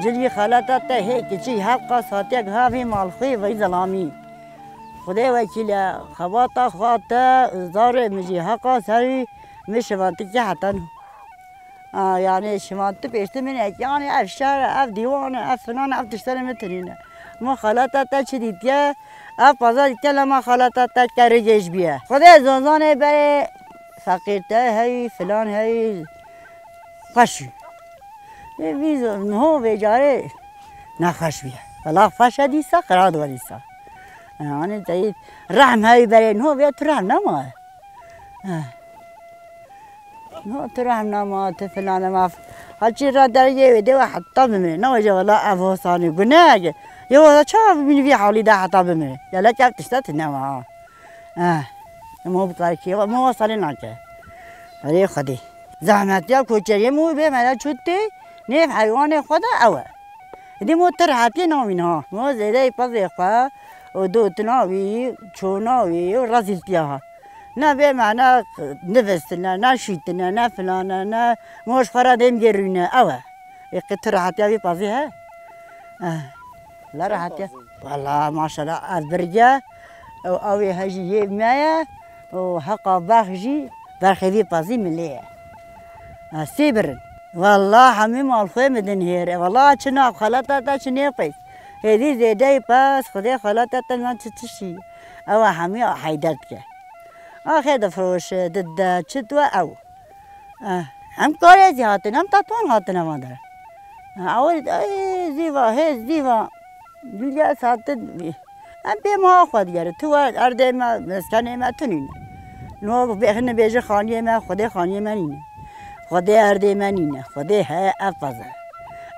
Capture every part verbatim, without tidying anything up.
Cilî xelata te hê kiçî heqa satiye giha vî malxwî vî zelamî. Xwedê wekîl e, xebata xwe te zarê min jî heqa serî min şivantikî heta nû. A, yani şivanti pêşti min e, yani ev şer e, ev dîwan e, ev filan e, ev tiştene min tinîne. Min xelata te çi dîtiye, ev paza dîtiye, lema xelata te kerê gêj bîye. Xwedê zonzanê berê feqîr te heyî, filan heyî, xweş. Ê, vî zo-, niho vê carê nexweş bûye. Wela xweş e dîsa, xira dibe dîsa. Yanî te rehm heyî berê niho vê tu rehm nema. Eh. Niho tu rehm nema, tu filan nema. Haçî ra dergê wê dê we heta bimire. Ne wece wela ev hosanê guneh e. Yê wela çawa bimîne vî hawlî de heta bimire. Gelek ev tişta tu nema. Eh. Mo bikarkî, mo hosanê nake. Erê Xwedê. Zehmetiya koçeriyê min wî bê me re çû tê, nêv heywanê xwe de ew e. Êdî mo tu rehetiyê nabîn ha. Mo zêdeyî pezê xwe û dotina wî, çona wî û rezîltiya ha. Ne bê me ne nivistine, ne şîtine, ne filane, ne mo ji xwe re dêm gêrîne, ew e. Ê qê tu rehetiya vî pezê he? Eh, la rehetiya. Wela maşallah ev birge û ew ê hejî yê me ye û heqa berx jî berxê vî pezî milê ye. Ha, sê birin. Wela hemî malxwê min din hêr e. Wela çi nav xelata te çi nêqês. Hêdî zêdeyî pez, Xwedê xelata te nan çi tişî. Ew e hemî heyder dike. Axê difiroşe, dide, çi diwe ew. Eh, em karê zî hatin, em tatwan hatin eva de. Eh, ew ê, ey, zîva, hê, zîva. Dulya satin. Em pê meha xwe digerin. Tu we erdê me, meskenê me tu nîne. No bêxine bêje xaniyê me, Xwedê xaniyê me nîne. Xwedê erdê me nîne. Xwedê heye ev paza.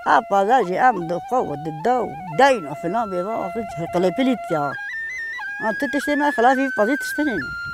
Ev paza jî em di xwe û di dew, deyna filan bê va axir qilêpilî tiya. An tu tiştê me xilafî pazî tiştinê ne.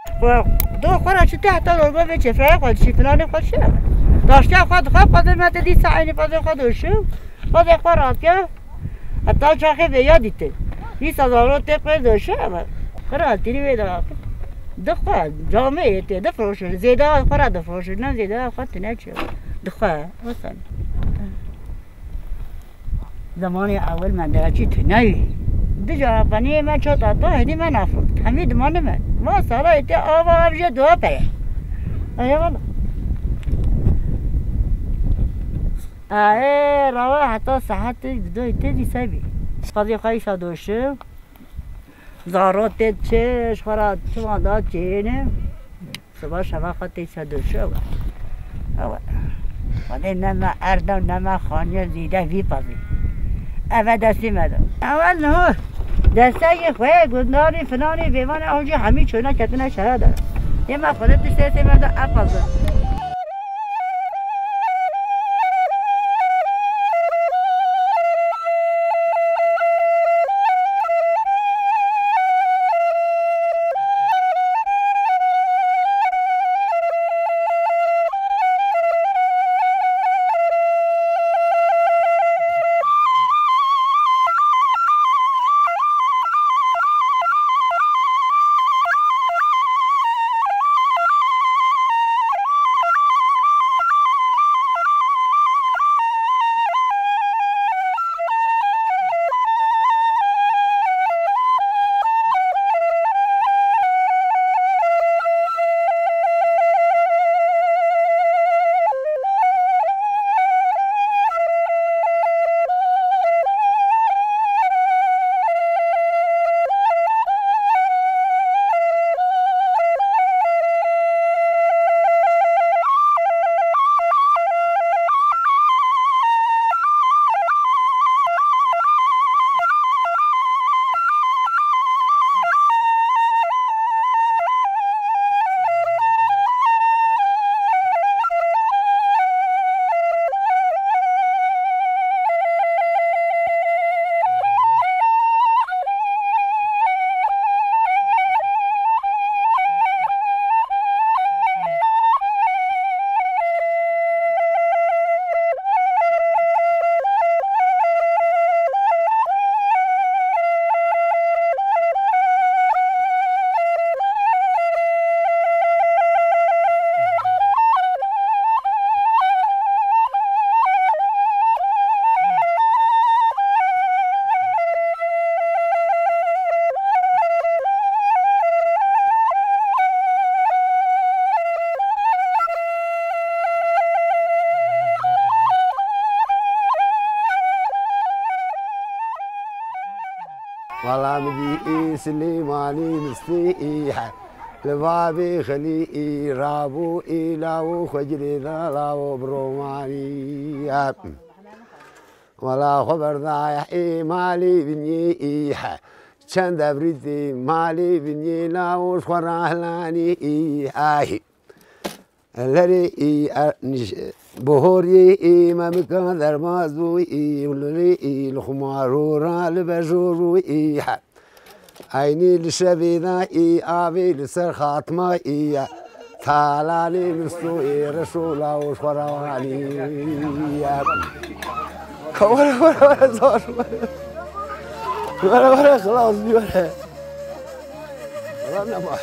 Xwe, do xwe ra çi te heta lorba vê çefraya xwe dişî, filanê xwe çi ye? Daştiya xwe dixwe, pazê me te dîsa eynî pazê xwe doşi, pazê xwe ratiya, heta çaxê vê ya dîtin. Dîsa zaro tê pê doşi, ama xwe ra tîrî vê de dixwe, camê yê tê difiroşin, zêde xwe ra difiroşin, ne zêde xwe tune çi. Dixwe, wesen. Zemanê ewil me deraçî tune yî. Di cara peniyê me çat ata, hêdî me nafik. Hemî dimanê me. Va sala êtê ava ev jê dua peye. Eyvallah. Aê, rawa heta saetê didoyê tê dîsa bî. Qazê xwe îsa doşi. Zaro tê çi, ji xwe ra çiman da çêne. Siba şeva xwe tê ser dûr çi ew e. Ew e. Xwedê ne me erd e, ne me xaniye zêde vî pezî. Ev e destê me de. Ew e niho. Desteyê xwe, gundarî, filanî, vêvanê, ew jî hemî çûne ketine şehre de. Yê me xwedê tiştê destê me de ev pezî. Wala min dî ê Silêmanî mistê ê he. Li vavê xelî ê rabû ê lawo xwe girê da lawo bi romanî he. Wala xwe berdaye ê malê binyê ê he. Çend evrîtê malê binyê lawo ji xwe rahilanî ê he. Lerê ê, e, nij-, bihorê ê, memika derbaz bû ê, lerê ê, li xumar û ra li bejor û ê, he. Eynî li şevê de ê, avê li ser xatma ê, talanê misto ê, reşo lawo ji xwe rawanî, e. Ka were, were, were, zar, were. Were, were, xilas bî, were. Were nema.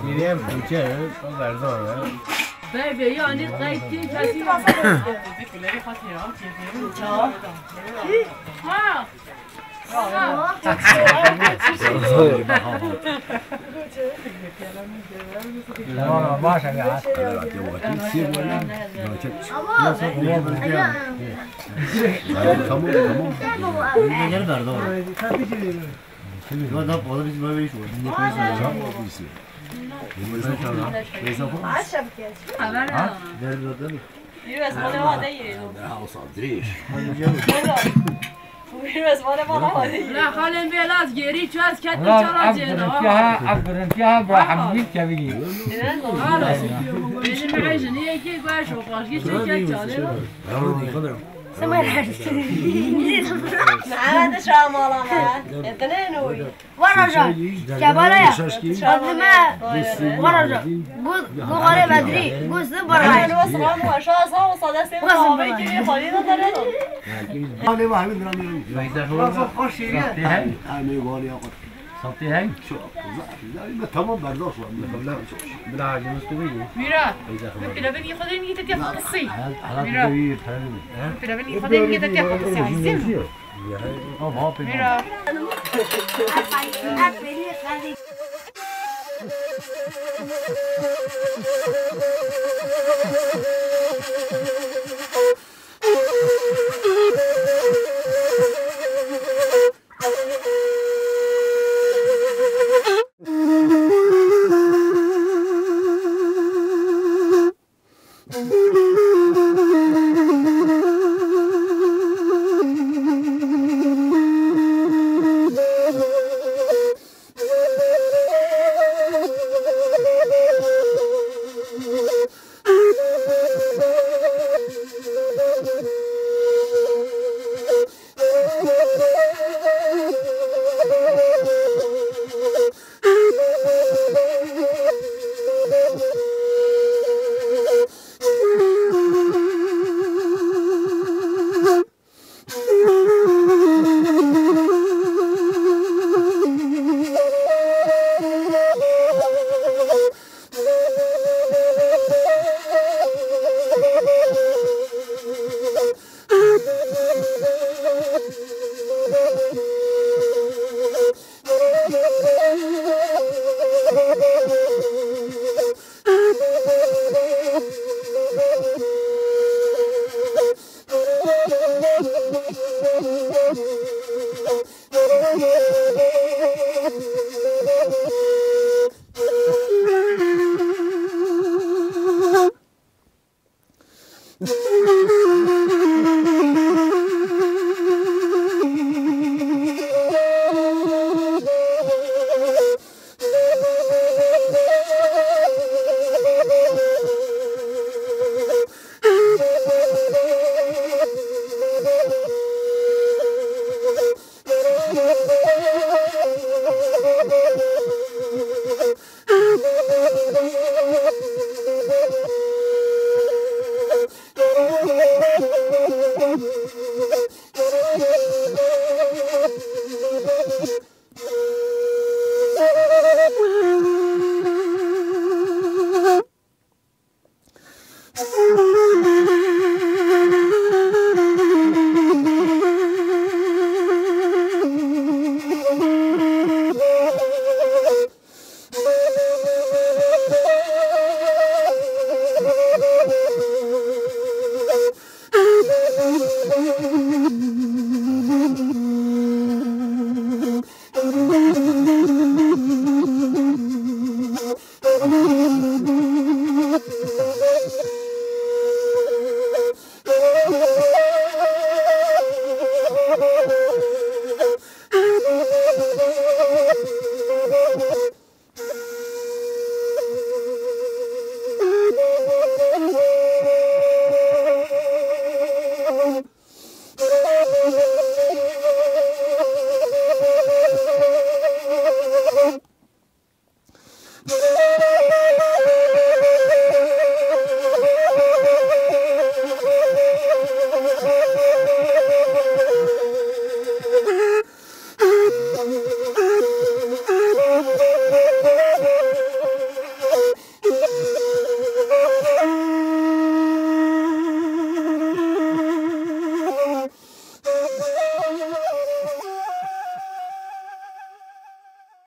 Meryem, Tuğçe, o Berzan, ha? Bebe, yani, kayıt kim, kesin. Ha. Tamam, başa ya. Tamam, tamam. Gel ver, doğru. Yo, daha pahalı bizim böyle iş var. Ne koyuyorsun ya? Tamam, birisi. Haber ver ona. Ver biraz da. Yürü, Esma, ne var, ne yiyelim? Ya, o saldırı iş. Yürü, Esma, ne var, ne yiyelim? La halin belaz geri çöz ketti. Ulan, çalacağına. Ev görüntüya, ev görüntüya, bırak, hamdi kevigi. Hala. Benim her şey niye ki, koy şu karşı çeker çalıyor. Sema her şey. Nerede şu an, malama? Etine ne oluyor? Varaja, Kemalaya, Fadime, Varaja, Gu-, Guhare Bedri, Gusli Baraj. Alo, selam, aşağı sağ olsa da senin abi gibi halinde de ne oldu? Santê heng? Tamam, berdaş var. Bila, bila, Mira, pilavê min xwe dê niyete tê xwe qisî. Mira. Pilavê min xwe dê niyete tê xwe qisî, azîzê min. Mira.